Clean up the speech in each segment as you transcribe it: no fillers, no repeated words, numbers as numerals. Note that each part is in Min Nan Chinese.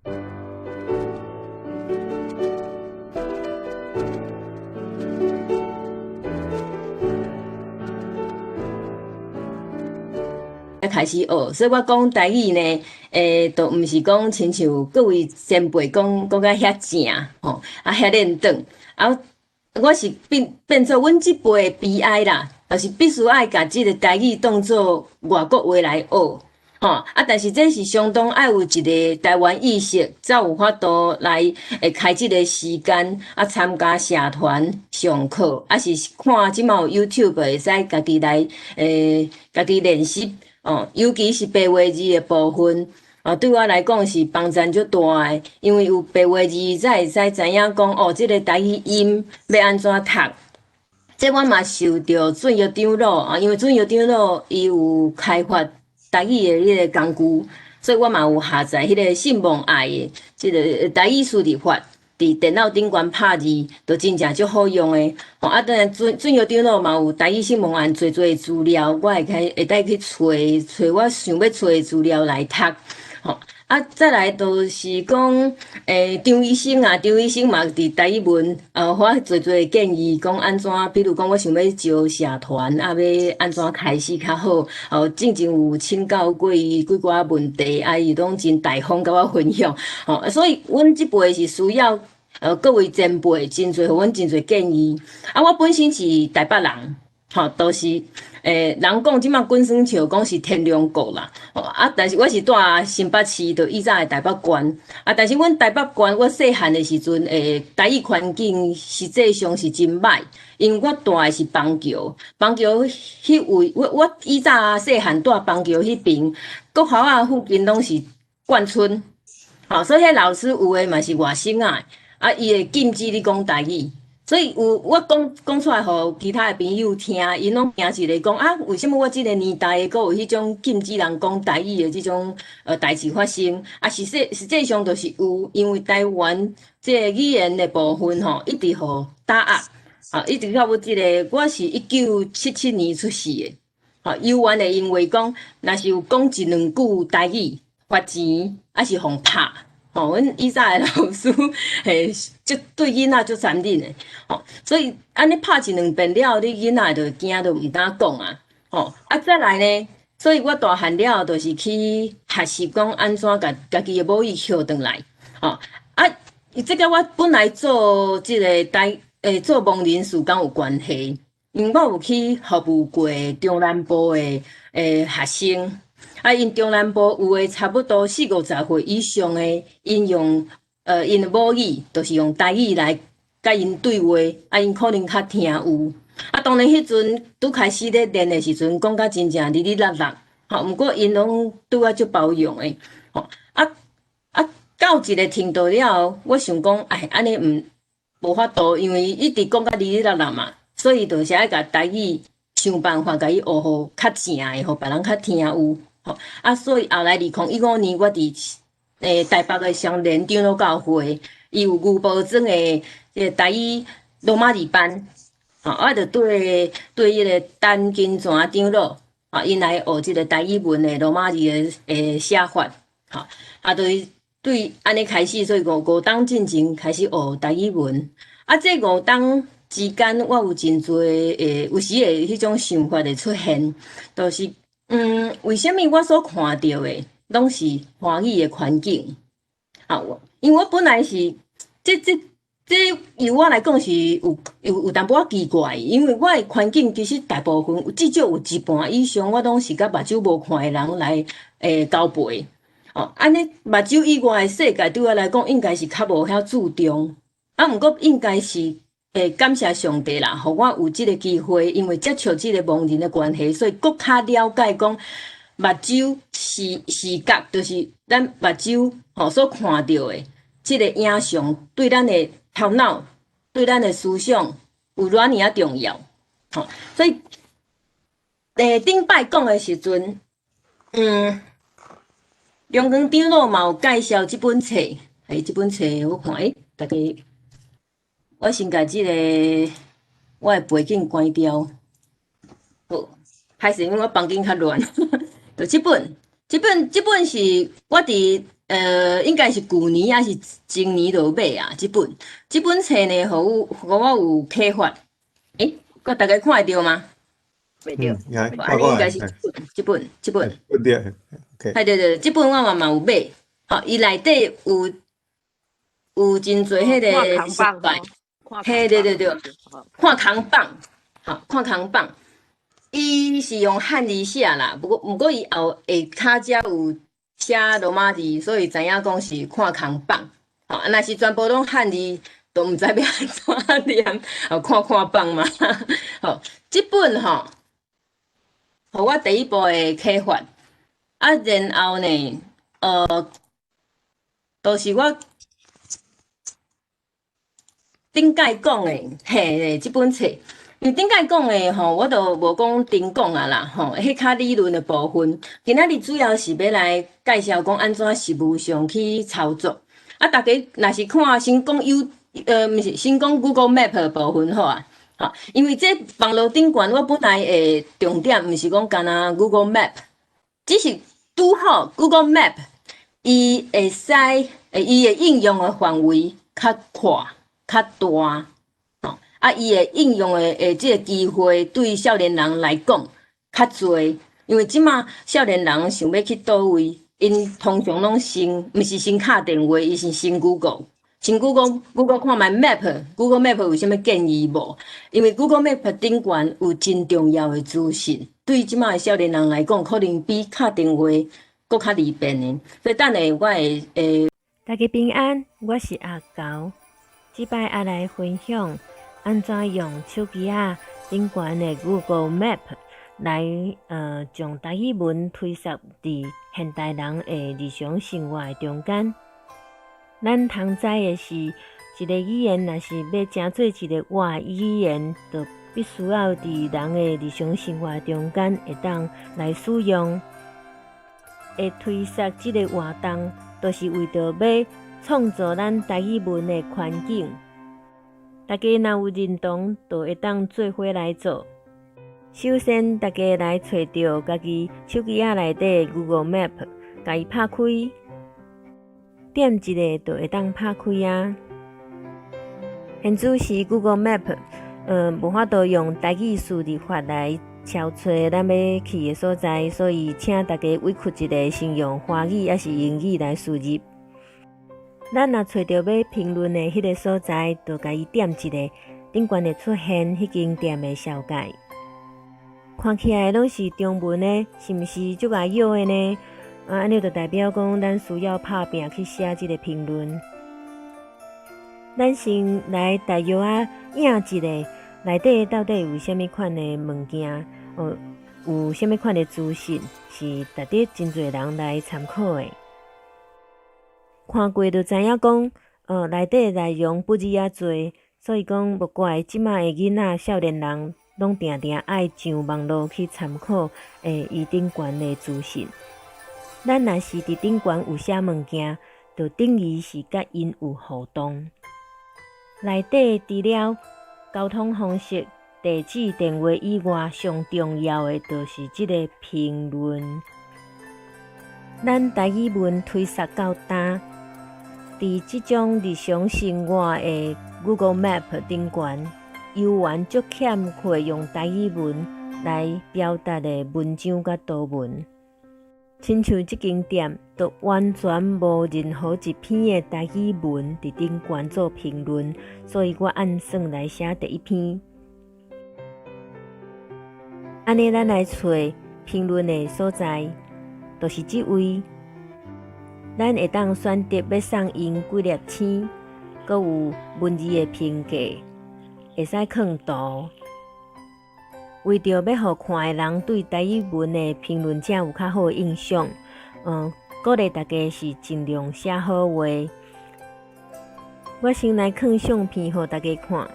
才開始學，所以我講台語呢，都毋是講親像各位前輩講講甲遐正吼，啊遐輪轉，啊，我是變變做阮這輩的悲哀啦，就是必須愛共這个台語當做外國話來學，吼啊！但是這是相當愛有一个台灣意識，才有法度來會開這个時間啊，參加社團上課，啊是看這馬有 YouTube 會使家己來家己練習哦。尤其是白話字的部分，哦，對我來講是幫助足大的，因為有白話字才會使知影講哦，這个台語音欲按怎讀。這我嘛受著俊玉長老啊，因為俊玉長老伊有開發台語的彼个工具，所以我嘛有下載彼个信望愛的這个台語輸入法，佇電腦頂懸拍字，都真正足好用的。吼啊，當然俊俊玉長老嘛有台語信望愛濟濟資料，我會開會當去揣揣我想欲揣的資料來讀。吼啊，再來就是講，張醫生啊，張醫生嘛佇台語文，予我濟濟建議，講按怎，比如講我想欲招社團，啊，欲按怎開始較好，哦，進前有請教過伊幾寡問題，啊，伊攏真大方共我分享，吼，所以阮這輩是需要，各位前輩真濟，予阮真濟建議。啊，我本身是台北人，吼，都是。人講這馬滾耍笑講是天龍國啦，吼啊！但是我是住新北市，就以早的台北縣啊。但是阮台北縣，我細漢的時陣，台語環境實際上是真歹，因為我住的是邦橋，邦橋彼位，我以早細漢住邦橋彼邊，國校仔附近攏是眷村，吼，所以彼老師有的嘛是外省仔，啊，伊會禁止你講台語。所以有我講講出來，予其他的朋友聽，𪜶攏驚一个講啊，為啥物我這个年代閣有彼種禁止人講台語的這種代誌發生？啊，實際上就是有，因為台灣這个語言的部分吼，一直予打壓，啊，一直到我這个，我是1977年出世的，吼，猶原會因為講，若是有講一兩句台語，罰錢，抑是予拍。吼，阮以早的老師，嘿，足對囡仔足殘忍的，吼，所以按呢拍一兩遍了後，你囡仔就驚，就毋敢講啊，吼，啊再來呢，所以我大漢了後，就是去學習講按怎共家己的母語抾轉來，吼，啊，這个我本來做這个台，做盲人事工有關係，因為我有去服務過中南部的學生。啊，𪜶中南部有的差不多四五十歲以上的，𪜶用𪜶的母語，就是用台語來共𪜶對話，啊，𪜶可能較聽有。啊，當然彼陣拄開始咧練的時陣，講甲真正哩哩落落，吼，毋過𪜶攏對我足包容的，吼。啊啊，到一个程度了後，我想講，哎，按呢毋無法度，因為一直講甲哩哩落落嘛，所以就是愛共台語想辦法共伊學予較正的，予別人較聽有。吼啊，所以後來2015年，我佇台北的雙連長老教會，伊有牛埔莊的這个台語羅馬字班，吼，我就對對彼个陳金泉長老，啊，𪜶來學這个台語文的羅馬字的寫法，吼，啊，對對按呢開始，所以五冬進前開始學台語文，啊，這五冬之間，我有真濟有時會彼種想法會出現，就是。為啥物我所看著的攏是華語的環境？啊，因為我本來是，這這這由我來講是有淡薄仔奇怪，因為我的環境其實大部分至少有一半以上，我攏是共目睭無看的人來交陪。哦，按呢目睭以外的世界對我來講應該是較無遐注重。啊，毋過應該是。感謝上帝啦，予我有這个機會，因為接觸這个盲人的關係，所以閣較了解講目睭視覺，就是咱目睭吼所看著的這个影像，對咱的頭腦、對咱的思想有偌爾仔重要。吼，所以，頂擺講的時陣，梁光長老嘛有介紹這本冊，這本冊我看，大家。我先共這个我的背景關掉。好，歹勢，因為我房間較亂。就這本，這本，這本是我佇應該是舊年抑是前年就買啊，這本這本冊呢，予我有啟發。欸，閣大家看會著嗎？袂著。按呢應該是這本，這本，這本。對，OK。對對對，這本我嘛嘛有買，吼，伊內底有真濟彼個失敗，嘿，對對對，看空放，吼，看空放，伊是用漢字寫啦，不過伊後下跤遮有寫羅馬字，所以知影講是看空放，吼，啊，若是全部攏漢字，都毋知欲按怎念，哦，看看放嘛，吼，這本吼，予我第一步的啟發，啊，然後呢，就是我頂擺講的，嘿，嘿，這本冊，因為頂擺講的吼，我就無講長講啊啦，吼，彼較理論的部分，今仔日主要是欲來介紹講按怎實務上去操作。啊，大家若是看先講有，毋是先講 Google Map 的部分好啊，吼，因為這網路頂懸，我本來的重點毋是講干焦 Google Map，只是拄好 Google Map 伊會使，伊的應用的範圍較闊、較大，吼，啊，伊會應用的這個機會對少年人來講較濟，因為這馬少年人想欲去佗位，𪜶通常攏先，毋是先敲電話，伊是先 Google，先 Google，Google 看覓 Map，Google Map 有啥物建議無？因為 Google Map 頂懸有真重要的資訊，對這馬的少年人來講，可能比敲電話閣較利便的。所以等下我會大家平安，我是阿猴。這擺愛來分享按怎用手機仔頂懸的 Google Map 來將台語文推捒佇現代人的日常生活的中間。咱通知的是，一个語言若是欲成做一个活語言，就必須要佇人的日常生活中間會當來使用。會推捒這个活動，就是為著欲創造咱台語文的環境。大家若有認同，就會當做伙來做。首先，大家來揣著家己手機仔內底 Google Map，共伊拍開，點一下就會當拍開啊。現此時 Google Map，無法度用台語輸入法來搜揣咱欲去的所在，所以請大家委屈一下，先用華語抑是英語來輸入。咱若揣著欲評論的彼个所在，就共伊點一下，頂懸會出現彼間店的紹介。看起來攏是中文的，是毋是足礙藥的呢？啊，按呢就代表講，咱需要拍拚去寫這个評論。咱先來大約仔影一下，內底到底有啥物款的物件？哦，有啥物款的資訊是值得真濟人來參考的。看過就知影講，內底內容不止遐濟，所以講無怪這馬的囡仔、少年人攏定定愛上網路去參考，伊頂懸的資訊。咱若是佇頂懸有寫物件，就等於是佮𪜶有互動。內底除了交通方式、地址、電話以外，上重要的就是這个評論。咱台語文推捒到今，佇這種日常生活的 Google Map 頂懸，猶原足欠缺用台語文來表達的文章佮圖文。親像這間店，就完全無任何一篇的台語文佇頂懸做評論，所以我按算來寫第一篇。按呢，咱來揣評論的所在，就是這位。咱會當選擇欲送𪜶幾粒星，閣有文字的評價，會使囥圖。為著欲予看的人對台語文的評論者有較好的印象，鼓勵大家是盡量寫好話。我先來囥相片予大家看。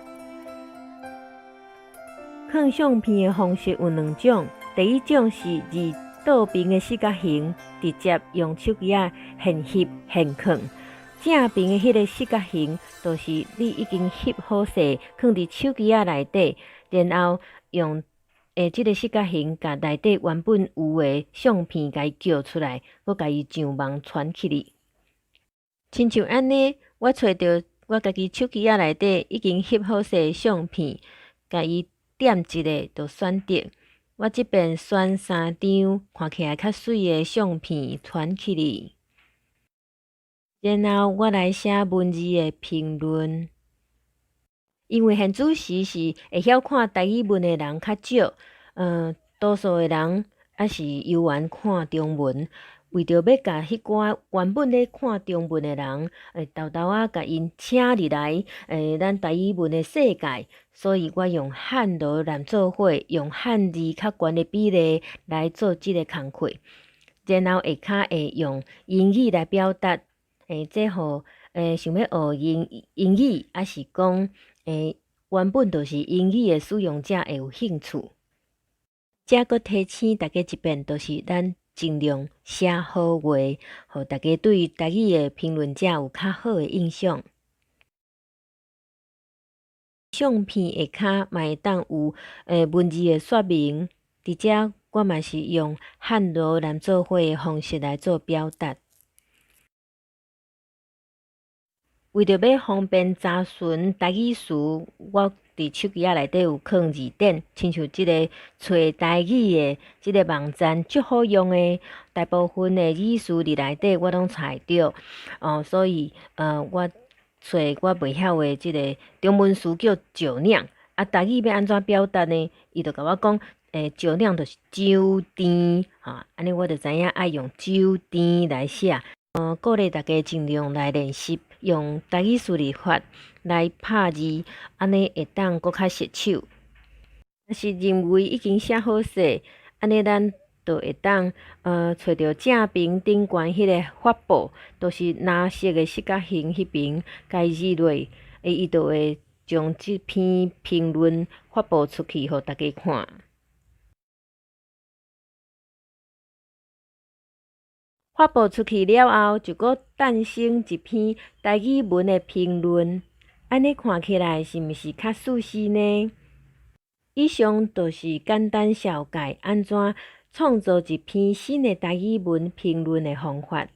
囥相片的方式有兩種，第一種是佇倒爿的四角形，直接用手機仔現翕現囥。正爿的彼个四角形，就是你已經翕好勢，囥佇手機仔內底，然後用這个四角形，共內底原本有的相片共伊叫出來，閣共伊上網傳起去。親像按呢，我揣著我家己手機仔內底已經翕好勢相片，共伊點一下就選擇。我這邊選三張看起來較媠的相片傳起去。然後我來寫文字的評論。因為現此時是會曉看台語文的人較少，多數的人猶是猶原看中文。為著欲共彼寡原本咧看中文的人，沓沓仔共𪜶請入來，咱台語文的世界，所以我用漢羅南做伙，用漢字較懸的比例來做這个工課，然後下跤會用英語來表達，這予想欲學英語，抑是講原本就是英語的使用者會有興趣。遮閣提醒大家一遍，就是咱盡量寫好話，予大家對台語的評論者有較好的印象。相片下跤嘛會當有文字的說明，佇遮我嘛是用漢羅南做伙的方式來做表達。為著欲方便查詢台語詞，我佇手機仔內底有囥字典，親像這个揣台語的這个網站足好用的，大部分的語詞佇內底我攏揣會著。哦，所以我揣我袂曉的這个中文詞叫石嶺，啊，台語欲按怎表達呢？伊就共我講，石嶺就是酒甜，吼，按呢我就知影愛用酒甜來寫。鼓勵大家盡量來練習用台語輸入法來拍字，按呢會當閣較順手。若是認為已經寫好勢，按呢咱就會當揣著正爿頂懸彼个發布，就是藍色的四角形彼爿，共伊入落，伊就會將這篇評論發布出去，予大家看。發布出去了後，就閣誕生一篇台語文的評論，按呢看起來是毋是較舒適呢？以上就是簡單紹介按怎創造一篇新的台語文評論的方法。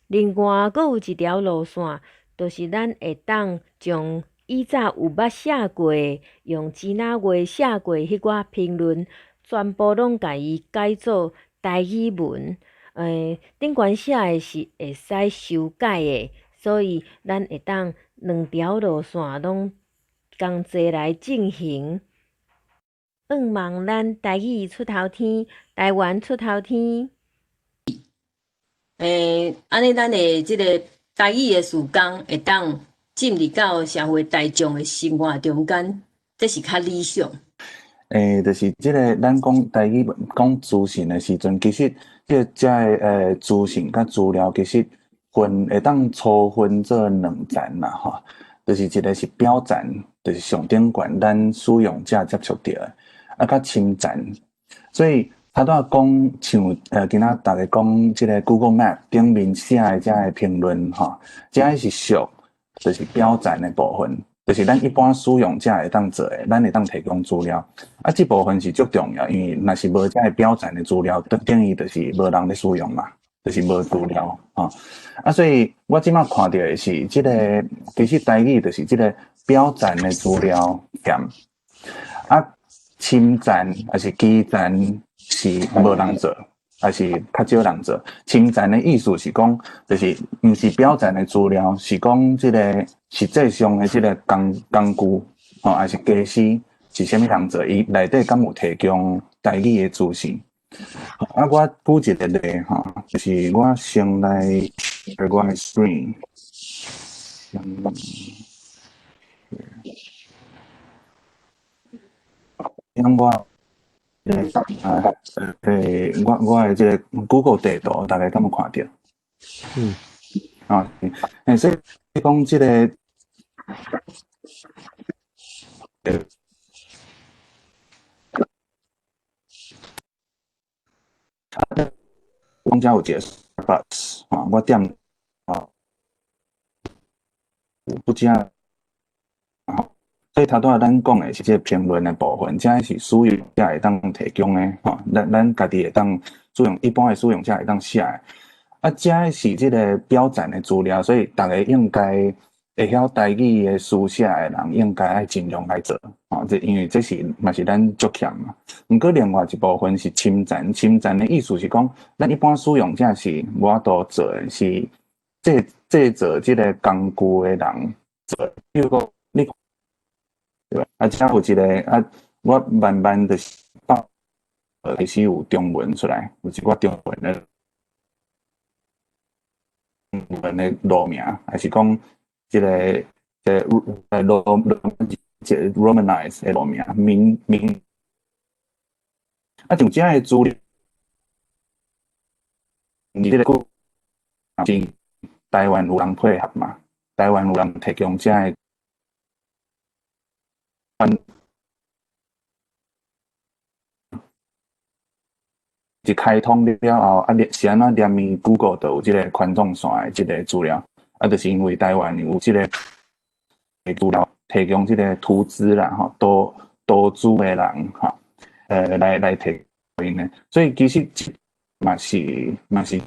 另外，閣有一條路線，就是咱會當將以早有捌寫過的，用支那話寫過彼寡評論，全部攏共伊改做台語文。頂懸寫的是會使修改的，所以咱會當兩條路線攏仝齊來進行。向望咱台語出頭天，台灣出頭天。按呢，咱的這个台語的事工會當進入到社會大眾的生活中間，這是較理想。就是這个咱講台語講資訊的時陣，其實這個遮的資訊佮資料，其實分會當粗分做兩層啦，吼。就是一个是表層，就是上頂懸咱使用者接觸著的，啊，較深層。所以頭拄仔講像今仔逐家講這个 Google Map 頂面寫的遮个評論，吼，這个是屬就是表層的部分。就是咱一般使用者會當做的，咱會當提供資料。啊，這部分是足重要，因為若是無遮个表層的資料，等於就是無人咧使用嘛，就是無資料吼。啊，所以我這馬看著的是這个，其實台語就是這个表層的資料欠，啊，深層抑是基層是無人做，抑是較少人做。深層的意思是講，就是毋是表層的資料，是講這个實際上的這个工具，吼，抑是公司是啥物人做？伊內底敢有提供台語的資訊？啊，我舉一个例吼，就是我先來我的 screen，先，像我，啊，我的這个 Google 地圖，大家敢有看著？嗯。啊，所以講這个，講遮有一个 Starbucks，吼，我點，啊，不遮，所以頭拄仔咱講的是這个評論的部分，這是使用者會當提供的，吼，咱家己會當使用，一般的使用者會當寫的。啊，這是這个表層的資料，所以逐家應該會曉台語的書寫的人，應該愛盡量來做，吼，這因為這是嘛是咱足欠嘛。毋過另外一部分是深層，深層的意思是講，咱一般使用者是無法度做的，是製造這个工具的人做。比如講，你對吧？啊，這有一个啊，我慢慢就是開始有中文出來，有一寡中文的文的路名，還是講這个這個路這個 Romanize 的路名名名，啊，像這个資料，你這个是台灣有人配合嘛？台灣有人提供這个。一開通了後，啊，是按怎連伊 Google 就有這个環狀線的這个資料，啊，就是因為台灣有這个資料提供這个圖資啦，吼，圖資的人，吼，來提供的，所以其實嘛是誠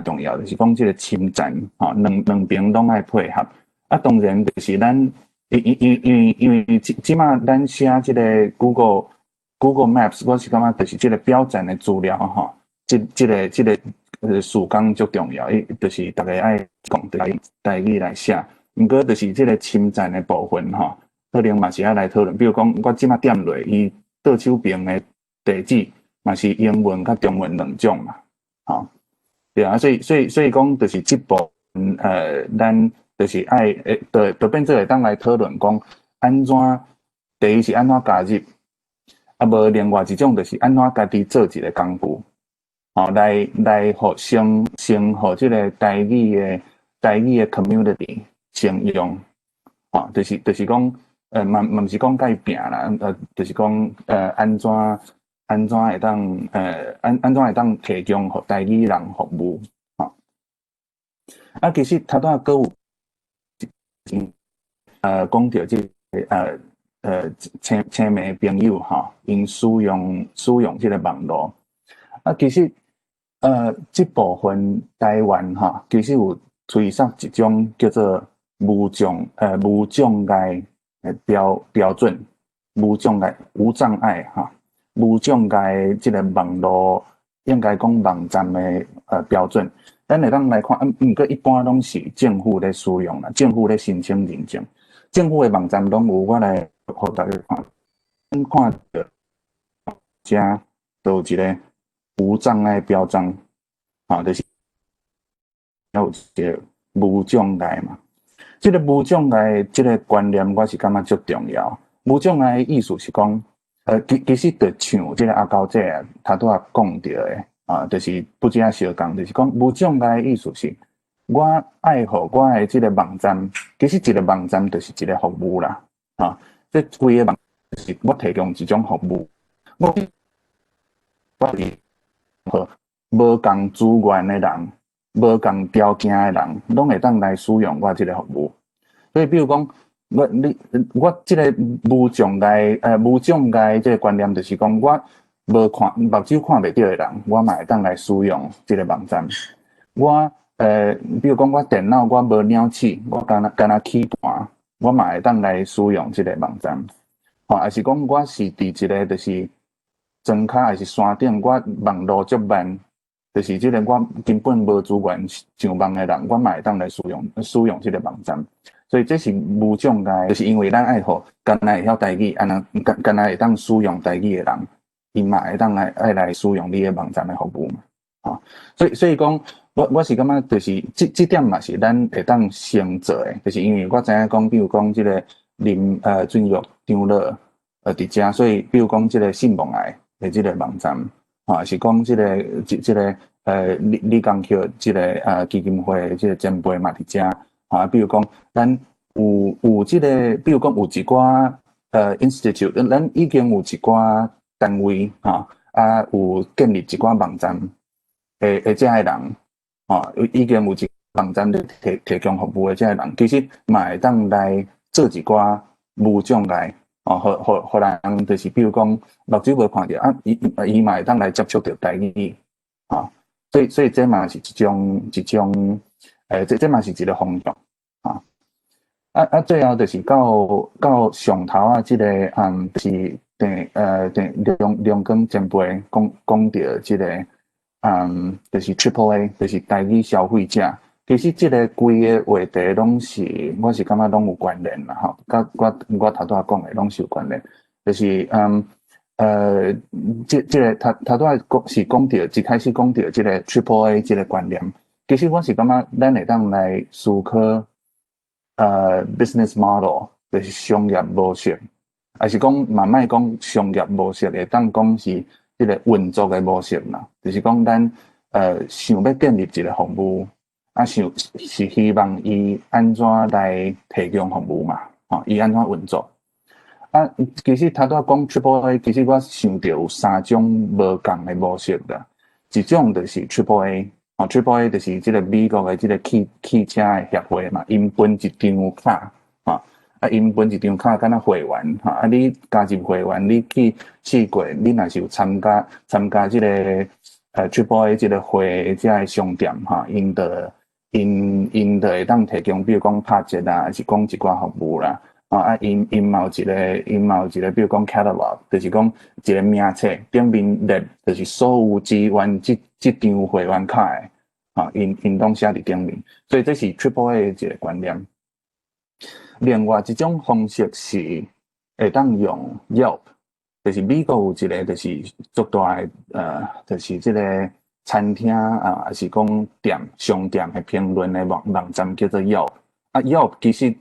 重要，就是講這个深層，吼，兩邊攏愛配合。啊，當然就是咱因為這馬咱寫這个 Google Maps，我是感覺就是這个表層的資料吼，這個事工足重要，伊就是逐家愛講台語來寫。毋過就是這个深層的部分吼，可能嘛是愛來討論。比如講，我這馬點落，伊倒手邊的地址嘛是英文佮中文兩種嘛，吼，對啊，所以講就是這部分，咱就是愛，就變做會當來討論講，按怎第一是按怎加入。啊，無另外一種就是按怎家己做一个工具，吼，來予先予這个台語的 community 先用，吼，就是講，嘛毋是講共伊拼啦，就是講，按怎會當提供予台語人服務，吼。啊，其實頭拄仔閣有，講著這個，青暝朋友吼，𪜶使用這个網路，啊，其實，這部分台灣吼，其實有推捒一種叫做無障礙的標準，無障礙哈，無障礙這个網路應該講網站的標準，咱會當來看，啊，毋過一般攏是政府咧使用啦，政府咧申請認證，政府的網站攏有，我來予大家看，咱看著遮都有一个無障礙標章，吼，就是有一个無障礙嘛。這个無障礙這个觀念，我是感覺足重要。無障礙的意思是講，其實就像這个阿高姐頭拄仔講著的，啊，就是不只相仝，就是講無障礙的意思是，我愛予我的這个網站，其實一个網站就是一个服務啦，啊，這規个網是我提供一種服務，我是予無仝資源的人，無仝條件的人，攏會當來使用我這个服務。所以，比如講，我這个無障礙這个觀念，就是講，我無看目睭看袂著的人，我嘛會當來使用這个網站。我比如講，我電腦我無鳥鼠，我干焦鍵盤，我嘛會當來使用這个網站。吼，抑是講我是佇一个就是莊跤，抑是山頂，我網路足慢，就是這个我根本無資源上網的人，我嘛會當來使用這个網站。所以這是無障礙，就是因為咱愛予干焦會曉台語，按呢干焦會當使用台語的人，伊嘛會當來愛來使用你的網站的服務嘛。吼，所以講，我是感覺就是這點嘛是咱會當先做的，就是因為我知影講，比如講這个林俊玉長老佇遮，所以比如講這个信望愛的這个網站，吼，是講這個李江橋這个基金會的這个前輩嘛佇遮，吼，比如講咱有這个，比如講有一寡institute，咱已經有一寡單位，吼，啊有建立一寡網站的這个人，吼，已經有一網站咧提供服務的這个人，其實嘛會當來做一寡無障礙，哦，予人就是比如講目睭無看著，啊，伊嘛會當來接觸著台語，吼，所以這嘛是一種，這嘛是一個方向啊。啊，最後就是到上頭仔這個，就是鄭梁光前輩講著這個，就是 Triple A，就是台語消費者。其實這個規個話題攏是，我是感覺攏有關聯啦，吼，佮我頭拄仔講的攏是有關聯，就是這個頭拄仔講是講著，一開始講著這個 Triple A 這個觀念，其實我是感覺咱會當來思考，business model 就是商業模式，抑是講嘛莫講商業模式，會當講是這個運作的模式啦，就是講咱想欲建立一個服務。啊，想是希望伊按怎來提供服務嘛？吼，伊按怎運作？啊，其實頭拄仔講 Triple A，其實我想著有三種無仝的模式啦。一種就是 Triple A，吼，Triple A 就是這個美國的這個汽車的協會嘛，𪜶分一張卡，吼，啊，𪜶分一張卡，敢若會員，吼，啊，你加入會員，你去試過，你若是有參加這個Triple A 這個會這个商店，吼，𪜶就會當提供，比如講拍折啊，抑是講一寡服務啦。啊，𪜶嘛有一個，比如講 catalog，就是講一個名冊頂面列，就是所有支援這張會員卡的，吼，𪜶攏寫佇頂面。所以這是 Triple A 的一個觀念。另外一種方式是會當用 Yelp，就是美國有一個就是足大的，就是這個餐廳啊，抑是講店商店的評論的網站叫做 Yelp。啊，Yelp 其實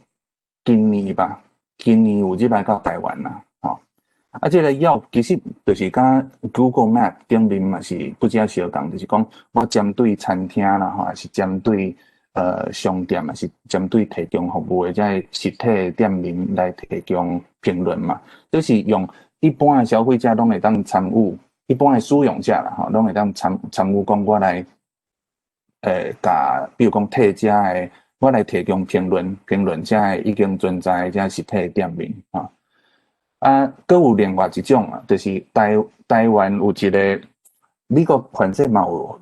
今年吧，今年有入來到台灣啦，吼。啊，這個 Yelp 其實就是佮 Google Map 頂面嘛是不只相仝，就是講我針對餐廳啦，吼，抑是針對商店，抑是針對提供服務的這个實體店面來提供評論嘛。這是用一般的消費者攏會當參與，一般的使用者啦，吼，攏會當參與講我來，共比如講替遮的，我來提供評論，評論遮个已經存在的遮實體店面，吼。啊，閣有另外一種啊，就是台灣有一個美國反正嘛有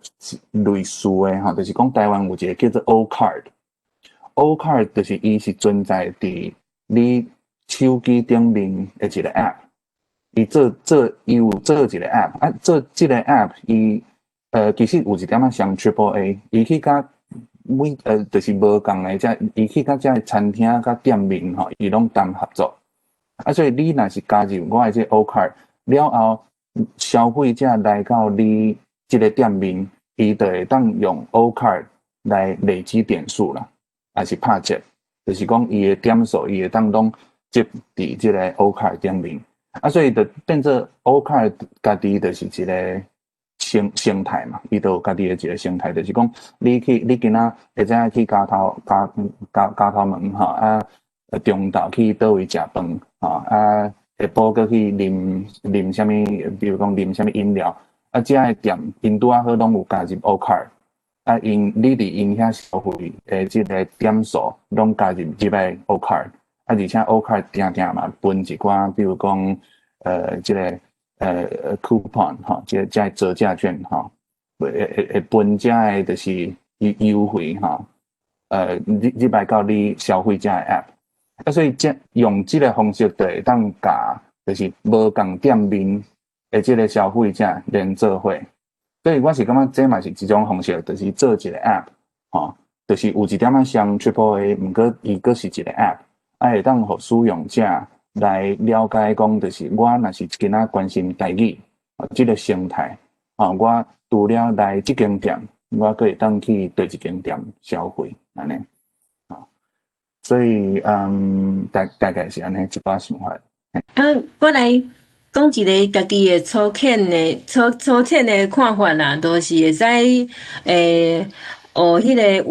類似的吼，就是講台灣有一個叫做 O Card，O Card 就是伊是存在佇你手機頂面的一個 App，伊有做一個 App，啊，做這個 App 伊其實有一點仔像 Triple A，伊去佮每就是無仝的遮，伊去佮遮个餐廳佮店面吼，伊攏談合作。啊，所以你若是加入我的這個 O Card 了後，消費者來到你這個店面，伊就會當用 O Card 來累積點數啦，抑是拍折，就是講伊的點數，伊會當攏積佇這個 O Card 頂面。啊，所以就變做 O Card 家己就是一個生態嘛，伊就有家己的一個生態，就是講你去你今仔會知影去虼頭門吼，啊，中晝去佗位食飯，吼，啊，下晡閣去啉啥物，比如講啉啥物飲料，啊，遮个店𪜶拄仔好攏有加入 O Card，啊，你佇𪜶遐消費的這個點數攏加入來 O Card，啊，而且 O Card 定定嘛分一寡，比如講，這個coupon 吼，這個折價券吼，會分遮个就是優惠吼，入來到你消費者的 App，啊，所以這用這個方式就會當共就是無仝店面的這個消費者連做伙，所以我是感覺這嘛是一種方式，就是做一個 App，吼，就是有一點仔像 Triple A，毋過伊閣是一個 App，啊，會當予使用者來了解講，就是我若是今仔關心台語，這個生態，啊，我除了來這間店，我閣會當去佗一間店消費，按呢，啊，所以大概是按呢一寡想法。啊，我來講一个家己的粗淺的看法啦，就是會使學彼个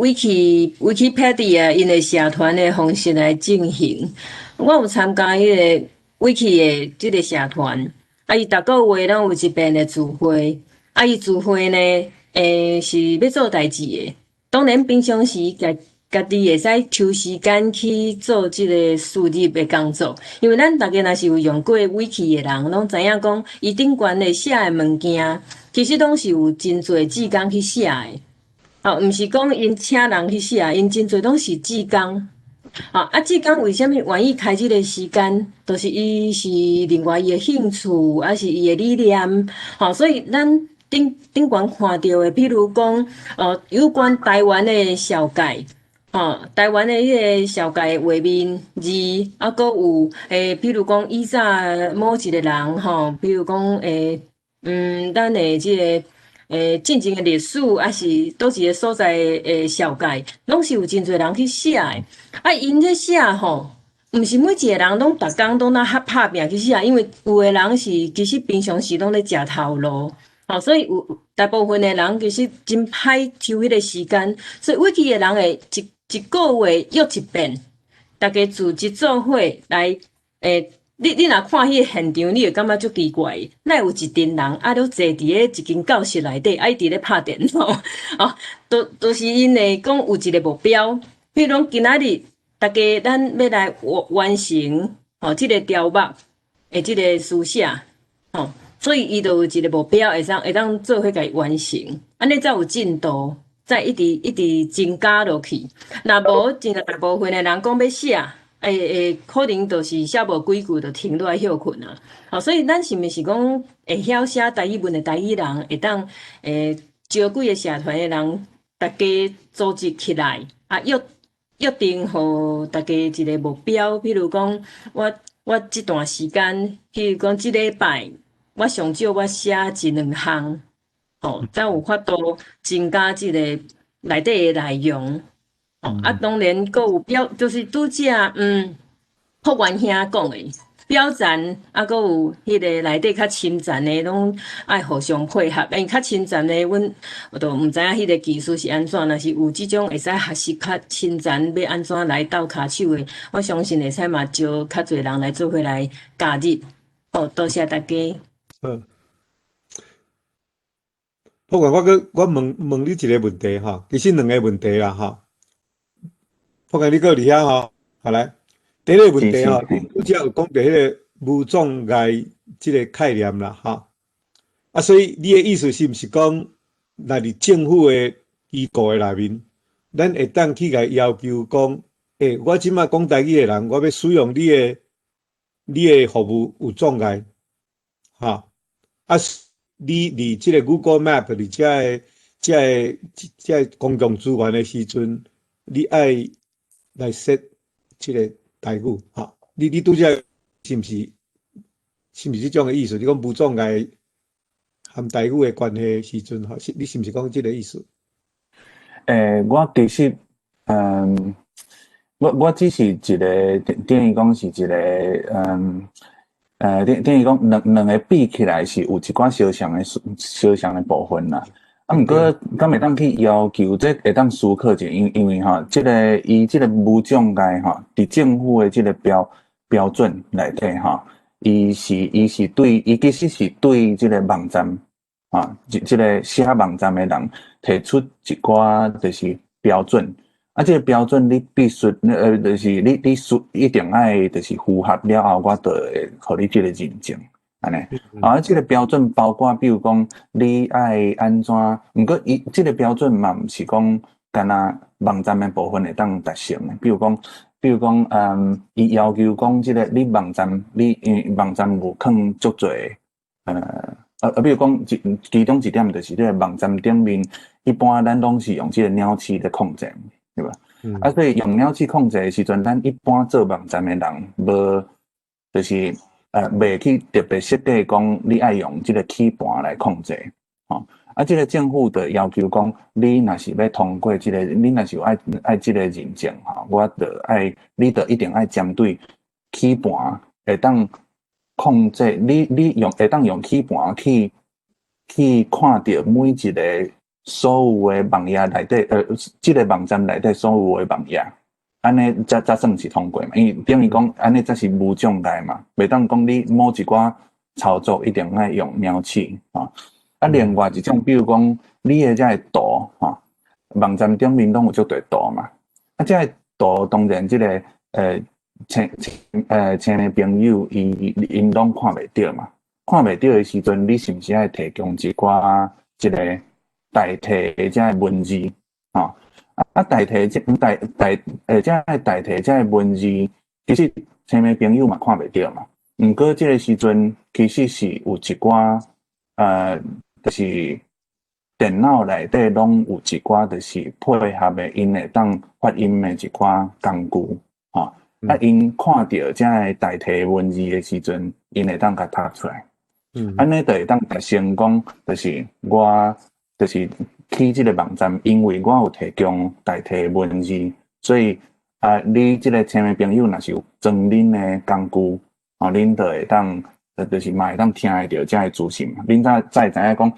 Wikipedia 𪜶的社團的方式來進行。我有參加彼个 Wiki 的這个社團，啊，伊逐个月攏有一遍的聚會，啊，伊聚會呢，是欲做代誌的。當然平常時共家己會使抽時間去做這個輸入的工作，因為咱逐家若是有用過 Wiki 的人，攏知影講，伊頂懸的寫的物件，其實攏是有真濟志工去寫的。哦，毋是講𪜶請人去寫，𪜶真濟攏是志工。啊，志工為啥物願意開這個時間？就是伊是另外伊的興趣，抑是伊的理念。吼，所以咱頂頂懸看著的，比如講，有關台灣的紹介，吼，台灣的彼個紹介畫面字，啊，閣有比如講以早某一個人，吼，比如講咱的這個進前的歷史，抑是佗一個所在的紹介，攏是有真濟人去寫的。啊，𪜶咧寫吼，毋是每一個人攏逐工攏那較拍拚去寫，因為有的人是其實平常時攏咧食頭路，吼，所以有大部分的人其實真歹抽彼個時間，所以 Wiki 的人會一一個月約一遍，逐家組織做伙來你若看彼個現場，你會感覺足奇怪，哪會有一陣人啊，咧坐佇咧一間教室內底，啊，一直咧拍電腦，哦，都是𪜶會講有一個目標，比如講今仔日，逐家咱欲來完成吼這個條目的這個書寫，吼，所以伊就有一個目標，會當做伙共伊完成，按呢才有進度，才一直一直增加落去。若無，真大部分的人講欲寫，會可能就是寫無幾句就停落來歇睏啊。吼，所以咱是毋是講會曉寫台語文的台語人，會當招幾個社團的人，逐家組織起來，啊約定予逐家一個目標，比如講，我這段時間，譬如講這禮拜，我上少我寫一兩項，吼，才有法度增加這個內底的內容。哦，啊，當然，閣有表，就是拄才福元兄講的表層，啊，閣有彼個內底較深層的，攏愛互相配合。因為較深層的，阮我都毋知影彼個技術是按怎，若是有這種會使學習較深層，欲按怎來鬥跤手的，我相信會使嘛招較濟人來做伙來加入。好，多謝大家。好，不過我閣我問問你一個問題吼，其實兩個問題啦吼。福元你閣佇遐吼，好來，第一個問題吼，你拄才有講著彼個無障礙這個概念啦，吼。啊，所以你的意思是毋是講，若佇政府的機構的內面，咱會當去共伊要求講，我這擺講台語的人，我欲使用你的服務有障礙，吼。啊，你佇這個 Google Map 佇這個公共資源的時陣，你愛來設這個台語，吼，你拄才是毋是這種的意思？你講無障礙和台語的關係時陣，吼，是你是毋是講這個意思？我其實，我只是一個等於講是一個，等於講兩個比起來是有一寡相像的部分啦。啊，毋過敢會當去要求，這會當思考者，因為吼，這個伊這個無障礙吼，佇政府的這個標準內底吼，伊是對，伊其實是對這個網站，啊，這個寫網站的人提出一寡就是標準，啊，這個標準你必須，就是你需一定愛就是符合了後，我就會予你這個認證。按呢，啊，這個標準包括，比如講，你愛按怎，毋過伊這個標準嘛，毋是講干焦網站的部分會當達成的。比如講，伊要求講這個你網站，你因為網站有囥足濟，比如講，其中一點就是這個網站頂面，一般咱攏是用這個鳥鼠咧控制，對吧？啊，所以用鳥鼠控制的時陣，咱一般做網站的人無，就是袂去特別設計講你愛用這個鍵盤來控制，吼。啊，這個政府就要求講，你若是欲通過這個，你若是有愛這個認證，吼，我就愛，你就一定愛針對鍵盤會當控制，你用會當用鍵盤去看著每一個所有的網頁內底，這個網站內底所有的網頁。按呢才算是通過嘛，因為等於講按呢才是無障礙嘛，袂當講你某一寡操作一定愛用鳥鼠啊。啊，另外一種，比如講你的這个圖吼，網站頂面攏有足濟圖嘛，啊，這个圖當然這个請的朋友伊𪜶攏看袂著嘛，看袂著的時陣，你是毋是愛提供一寡這个代替的這个文字？吼，啊代替這代代這个代替這个文字，其實青的朋友嘛看袂著嘛。毋過這个時陣其實是有一寡就是電腦內底攏有一寡就是配合的，𪜶會當發音的一寡工具，吼。啊，𪜶看著這个代替文字的時陣，𪜶會當共讀出來。按呢就會當達成講，就是我就是去這个網站，因為我有提供代替文字，所以啊，你這个青的朋友若是有裝恁的工具，吼，恁就會當，就是嘛會當聽會著這个資訊嘛。恁才會知影講，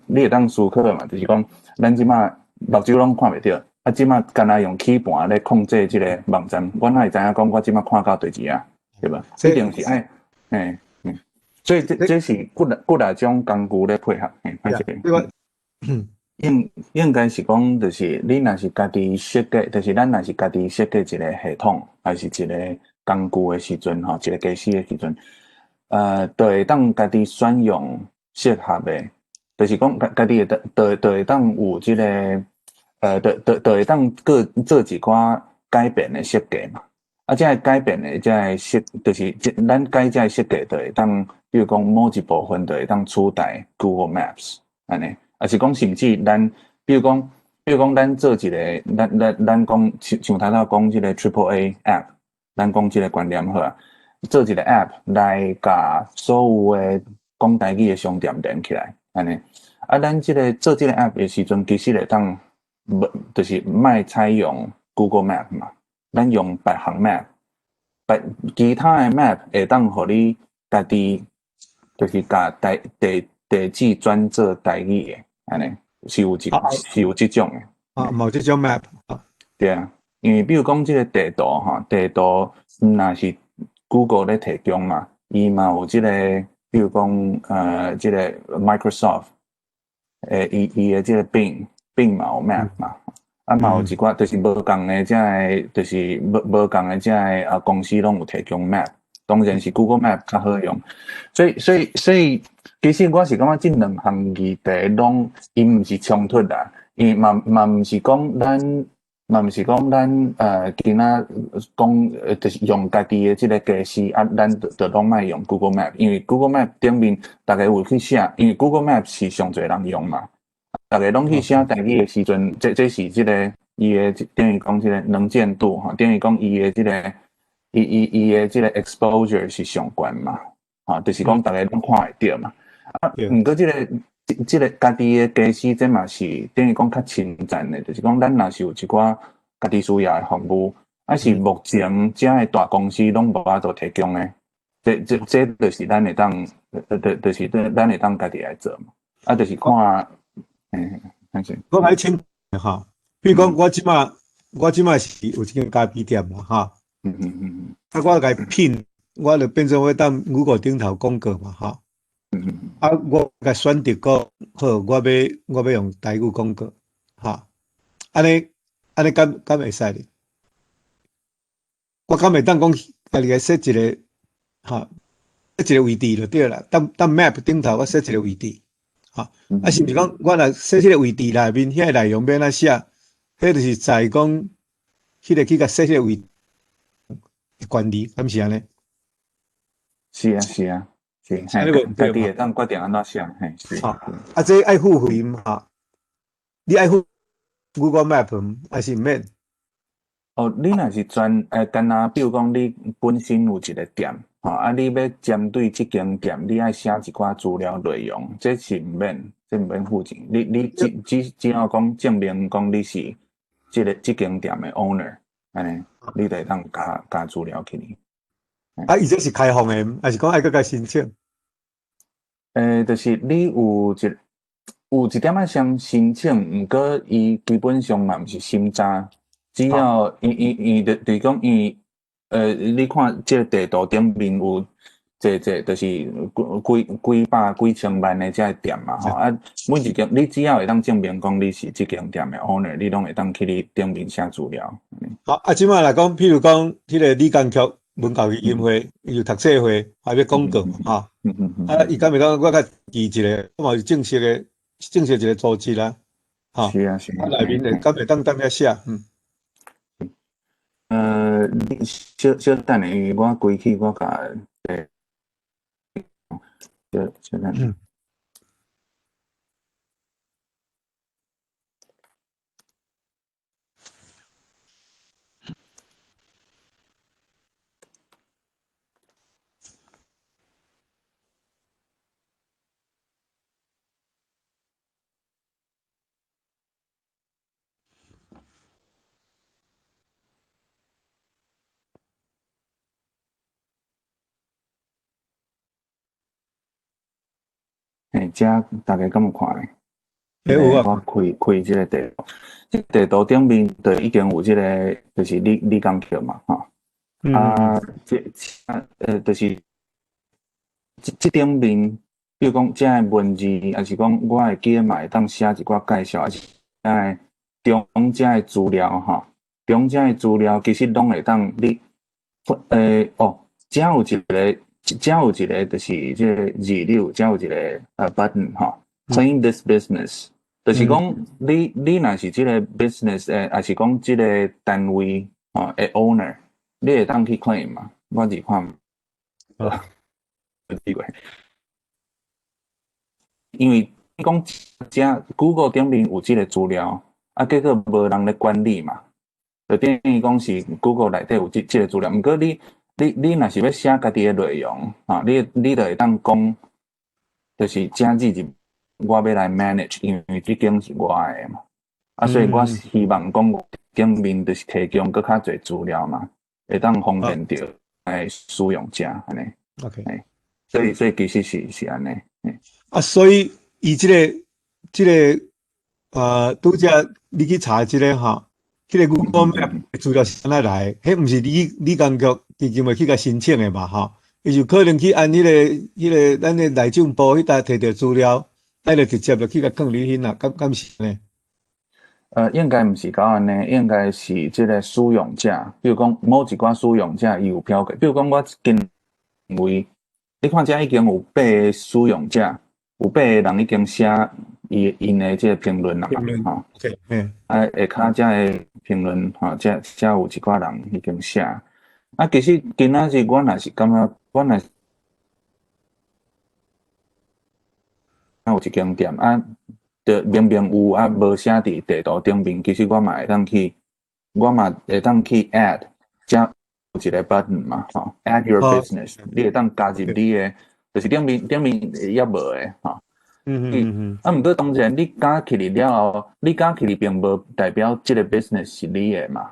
你會當思考嘛，就是講，咱這馬目睭攏看袂著，啊，這馬干焦用鍵盤咧控制這个網站，我哪會知影講我這馬看到佗一頁，對無？一定是愛，嘿，所以這是幾若種工具咧配合，嘿，歹勢。應該是講，就是你若是家己設計，就是咱若是家己設計一個系統，還是一個工具的時陣，吼，一個家私的時陣，就會當家己選用適合的，就是講家己會就會當有這個，就會當閣做一寡改變的設計嘛。啊，這個改變的這個設，就是這咱改這個設計，就會當，比如講某一部分就會當取代 Google Maps 按呢。抑是講，甚至咱，比如講，咱做一个，咱講像頭拄講這个 Triple A App，咱講這个觀念好啊，做一个 App 來共所有的講台語的商店連起來，按呢。啊，咱這个做這个 App 的時陣，其實會當無，就是莫採用 Google Map 嘛，咱用別項 Map，別其他的 Map 會當予你家己，就是共地址轉做台語的。按呢是有這種的。啊，無這種 map。對啊，因為比如講這个地圖吼，地圖毋若是 Google 咧提供嘛，伊嘛有這个，比如講這个 Microsoft，伊的這个 Bing 嘛有 map 嘛，啊嘛有一寡就是無仝的這个，就是無仝的這个公司攏有提供 map，當然是 Google Map 較好用，所以其實我是感覺這兩項議題攏伊毋是衝突啦，伊嘛毋是講咱，嘛毋是講咱今仔講就是用家己的這个家私啊，咱就攏莫用 Google Map，因為 Google Map 頂面逐家有去寫，因為 Google Map 是上濟人用嘛，逐家攏去寫台語的時陣，這是這个伊的等於講這个能見度吼，等於講伊的這个伊的這个 exposure 是上懸嘛，吼，就是講逐家攏看會著嘛。啊，毋過這個家己的家私，這嘛是等於講較親近的，就是講咱若是有一寡家己需要的服務，啊是目前遮的大公司攏無法度提供的，這就是咱會當，就是咱會當家己來做嘛。啊，就是看，嗯，我來請吼，比如講我這馬是有一間咖啡店嘛，哈，啊，我共 pin，我就變做會當 Google 頂頭廣告嘛，哈。啊，我共選擇講好，我欲用台語廣告，哈，按呢敢會使咧？我敢會當講家己來設一个，哈，設一个位置就對啦。當 map 頂頭我設一个位置，哈，啊，是毋是講我若設彼个位置內面，遐個內容欲按怎寫？彼就是在講，彼个去共設彼个位管理，敢是按呢？是啊，是啊。是，家己會當決定按怎寫，嘿，是。啊，這愛付費毋？哈，你愛付 Google Map 還是毋免？哦，你若是專干焦比如講你本身有一个店，吼，啊，你欲針對這間店，你愛寫一寡資料內容，這是毋免，這毋免付錢。你只要講證明講你是這間店的 owner，按呢，你就會當加資料去哩。啊，伊這是開放的，還是講愛閣共申請？就是你有一點仔先申請，毋過伊基本上嘛毋是審查，只要伊就就是講伊，你看這个地圖頂面有這這就是幾幾百幾千萬的這个店嘛吼，啊，每一間你只要會當證明講你是這間店的 owner，你攏會當去你頂面寫資料。好，啊，這擺來講，譬如講，彼个李江菊文教基金會，伊有讀冊會，還欲廣告吼。啊，伊敢會當我較記一個，嘛是正式的，正式一個組織啦。吼。是啊，是啊。啊，內面會敢會當踮遐寫？嗯。你小小等下，因為我規氣我共。小小等。嘿，遮大家敢有看咧？欸，有啊。我開開這個地圖，這個地圖頂面就已經有這個，就是李李江菊嘛，吼。啊，這就是這這頂面，比如講遮个文字，抑是講我會記得嘛會當寫一寡介紹，抑是遮個中遮个資料吼，中遮个資料其實攏會當你，哦，遮有一個。遮有一個就是這個字鈕，遮有一個button 吼，claim this business，就是講你你若是這個 business 抑是講這個單位吼的 owner，你會當去 claim 嘛？我是看，有機會，因為你講遮 Google 頂面有這個資料，啊，結果無人咧管理嘛，就等於講是 Google 內底有這這個資料，毋過你。你你若是欲寫家己的內容，吼，你你就會當講，就是遮字是我欲來 manage，因為這間是我的嘛，啊，所以我希望講頂面就是提供閣較濟資料嘛，會當方便著來使用者按呢。 OK，所以所以其實是是按呢。啊，所以伊這個這個拄才你去查這個吼，這個 Google Map 資料是按怎來？彼毋是李李江菊基金會去共申請的嘛？吼，伊就可能去按彼個彼個咱的內政部彼搭提著資料，咱就直接就去共囥佇彼啦，敢敢是呢？應該毋是講按呢，應該是這個使用者，比如講某一寡使用者伊有表格，比如講我近位，你看遮已經有八个使用者，有八个人已經寫伊𪜶的這個評論啦嘛，吼。啊，下跤遮个評論，吼，遮遮有一寡人已經寫。啊，其實今仔日我若是感覺，我若是有一間店啊，就明明有啊，無寫佇地圖頂面，其實我嘛會當去，我嘛會當去 add，遮有一個 button 嘛，吼，add your business，你會當加入你的，就是頂面頂面猶無的，吼。啊，毋過當然你加起來了後，你加起來並無代表這個 business 是你的嘛。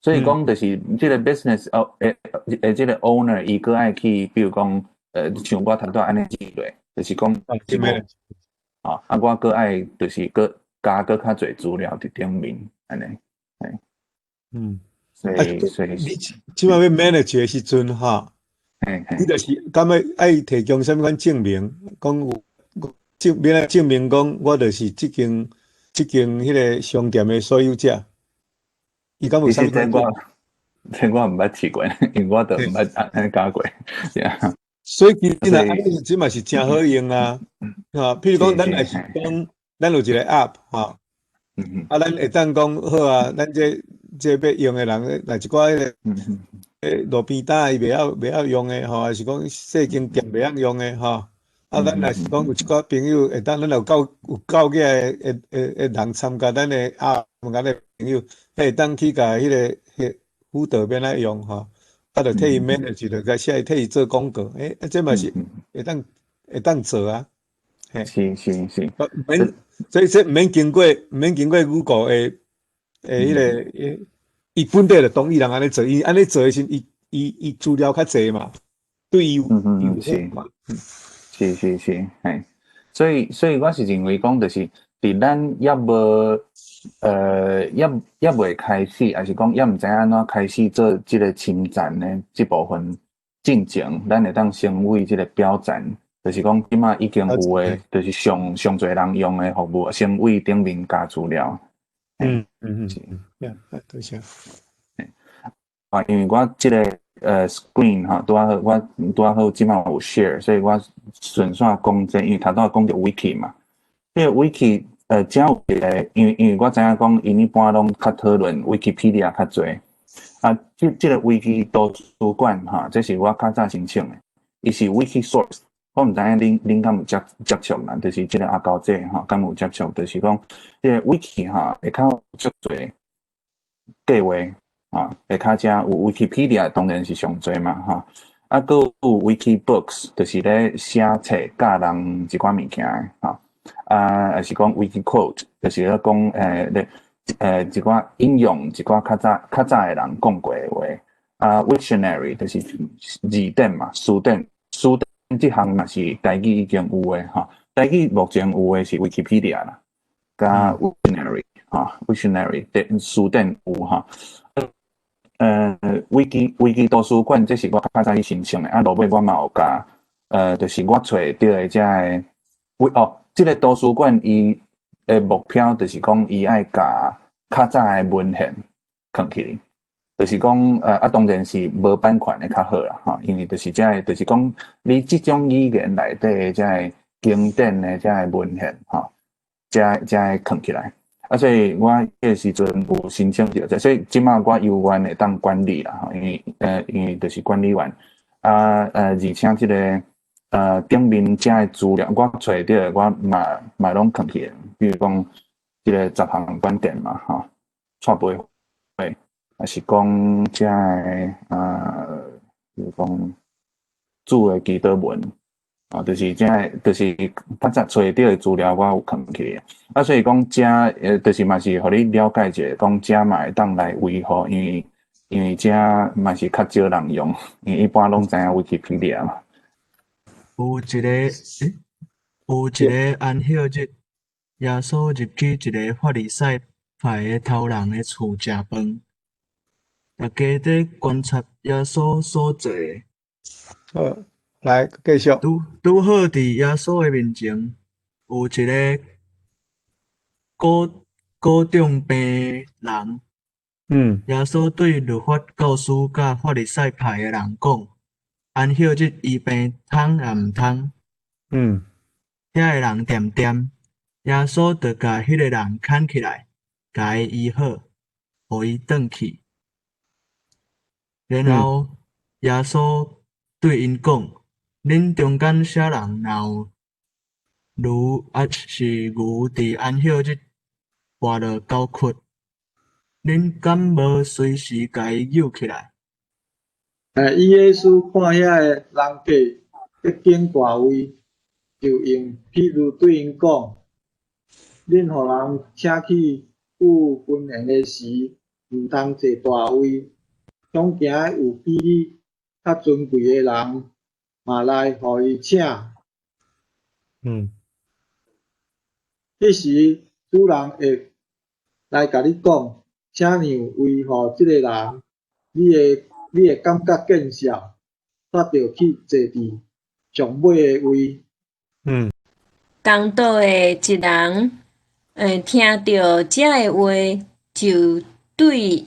所以講就是這個 business 哦，欸，這個 owner 伊閣愛去，比如講，像我頭拄按呢記落，就是講，啊，啊，我閣愛就是閣加閣較濟資料佇頂面，按呢，嘿。所以所以你這擺欲 manage 的時陣吼，你就是敢欲愛提供啥物款證明，講有證免來證明講我就是這間這間彼個商店的所有者。伊敢有啥物款？這我毋捌試過，因為我都毋捌按呢加過。所以其實若按呢，這嘛是誠好用啊！吼，譬如講，咱若是講，咱有一個 app 吼，啊，咱會當講好啊，咱這這欲用的人，若一寡彼個路邊攤伊袂曉袂曉用的吼，抑是講細間店袂曉用的吼，啊，咱若是講有一寡朋友會當，咱有夠有夠額的的的人參加咱的 app，問咱的朋友，會當去共彼個彼輔導欲按怎用吼，啊，就替伊 manage 就共寫替伊做廣告，欸，啊，這嘛是會當會當做啊，嘿，是是是，毋免，所以這毋免經過毋免經過 Google 的的彼個，伊本底就同意人按呢做，伊按呢做的時陣，伊伊伊資料較濟嘛，對伊有有好嘛，是是是，嘿，所以所以我是認為講，就是佇咱猶無猶猶未開始，抑是講猶毋知按怎開始做這個侵佔的這部分，進前，咱會當先為這個表層，就是講這馬已經有的，就是上上濟人用的服務，先為頂面加資料。Yeah，多謝。啊，因為我這個screen 吼，拄仔好，我拄仔好這馬有 share，所以我順紲講這，因為頭拄仔講著 wiki 嘛，這個 wiki 遮有一個，因為我知影講，𪜶一般攏較討論 Wikipedia 較濟。啊，這個維基圖書館吼，這是我較早申請的，伊是 Wiki Source，我毋知影恁敢有接觸啦，就是這個阿高姐吼，敢有接觸，就是講這個 Wiki 吼，下跤有足濟計劃啊，下跤遮有 Wikipedia 當然是上濟嘛吼，啊，閣有 Wiki Books，就是咧寫冊教人一寡物件的吼，啊，抑是講 Wiki Quote，就是咧講咧一寡引用一寡較早的人講過的話，啊，Wiktionary 就是字典嘛，詞典，詞典這項嘛是台語已經有的吼，台語目前有的是 Wikipedia 啦，佮 Wiktionary 吼，Wiktionary 的詞典有吼。維基圖書館這是我較早去申請的，啊，落尾我嘛有共，就是我揣著的這个，哦，這個圖書館伊的目標就是講，伊愛共較早的文獻囥起來，就是講，啊，當然是無版權的較好啦，吼，因為就是這个，就是講你這種語言內底的這个經典的這个文獻，吼，才會囥起來。啊，所以我彼個時陣有申請著這，所以這馬我猶原會當管理啦，吼，因為就是管理員，啊，而且這個頂面遮的資料，我揣著的我嘛攏囥起來，比如講這個十項觀點嘛，吼，蔡培慧，抑是講遮的啊，比如講主的祈禱文，啊，就是遮的，就是較早揣著的資料，我有囥起來。啊，所以講遮，就是嘛是予你了解一下，講遮嘛會當來維護，因為遮嘛是較少人用，因為一般攏知影 Wikipedia 嘛。有一个安息日，耶穌入去一个法利賽派的頭人的厝食飯，大家佇觀察耶穌所做的。好，來繼續。拄好佇耶穌的面前，有一个膏腫病的人。耶穌對律法教師佮法利賽派的人講：安息日醫病通抑毋通？遐个人恬恬，耶穌就共彼个人牽起來，共伊醫好，予伊轉去。然後耶穌對𪜶講：恁中間啥人若有驢抑是牛佇安息日跋落溝窟，恁敢無隨時共伊救起來？伊耶穌看遐個人客咧揀大位，就用譬喻對𪜶講：恁予人請去赴婚宴的時，毋通坐大位，恐驚有比你較尊貴的人嘛來予伊請。彼時主人會來共你講，請讓位予這个人，你會感覺見笑，煞著去坐佇上尾的位。同桌的一人，聽著這个話，就對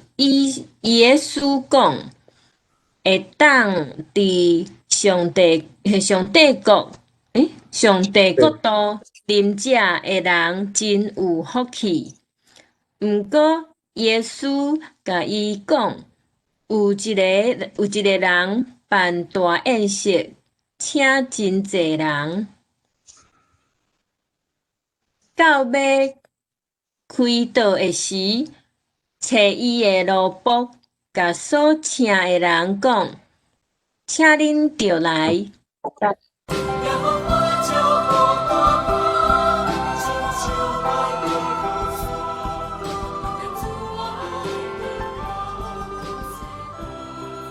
耶穌講：會當佇上帝國度臨者的人真有福氣。毋過耶穌共伊講，有一个人辦大宴席，請真濟人，到欲開桌的時，揣伊的奴僕，共所請的人講：請恁著來。